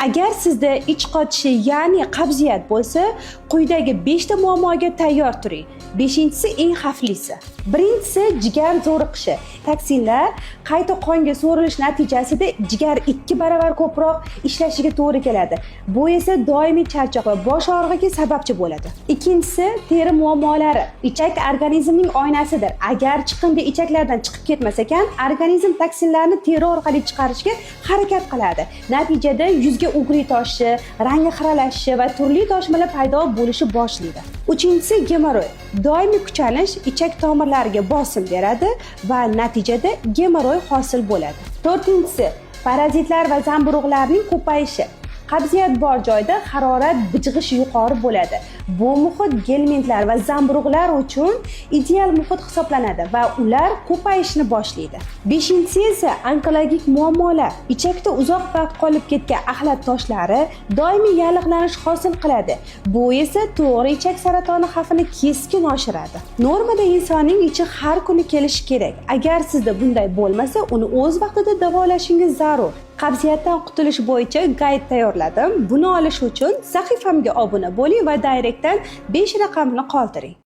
Agar sizda ich qotishi, ya'ni qabziyat bo'lsa, quyidagi 5 ta muammoga tayyor turing. Beshinchisi eng xavflisi. Birinchisi jigar zo'riqishi. Toksinlar qayta qonga so'rilish natijasida jigar 2 baravar ko'proq ishlashiga to'g'ri keladi. Bu esa doimiy charchoq va bosh og'rig'iga sababchi bo'ladi. Ikkinchisi teri muammolari. Ichak organizmning oynasidir. Agar chiqindi ichaklardan chiqib ketmas ekan, organizm toksinlarni teri orqali chiqarishga harakat qiladi. Natijada yuzga ugri toshishi, rangi xiralashishi va turli toshmalar paydo bo'lishi boshlaydi. Uchinchisi gemoroy. Doimiy kuchanish ichak tomirlariga bosim beradi va natijada gemoroy hosil bo'ladi. To'rtinchisi parazitlar va zamburug'larning ko'payishi. Qabziyat bor joyda harorat, bijg'ish yuqori bo'ladi. Bu muhit gelmintlar va zamburug'lar uchun ideal muhit hisoblanadi va ular ko'payishni boshlaydi. Beshinchisi esa onkologik muammolar. Ichakda uzoq vaqt qolib ketgan axlat toshlari doimiy yallig'lanish hosil qiladi. Bu esa to'g'ri ichak saratoni xavfini keskin oshiradi. Normada insonning ichi har kuni kelishi kerak. Agar sizda bunday bo'lmasa, uni o'z vaqtida davolashingiz zarur. Qabziyatdan qutulish bo'yicha guide tayyorladim. Buni olish uchun sahifamga obuna bo'ling va direktdan 5 raqamini qoldiring.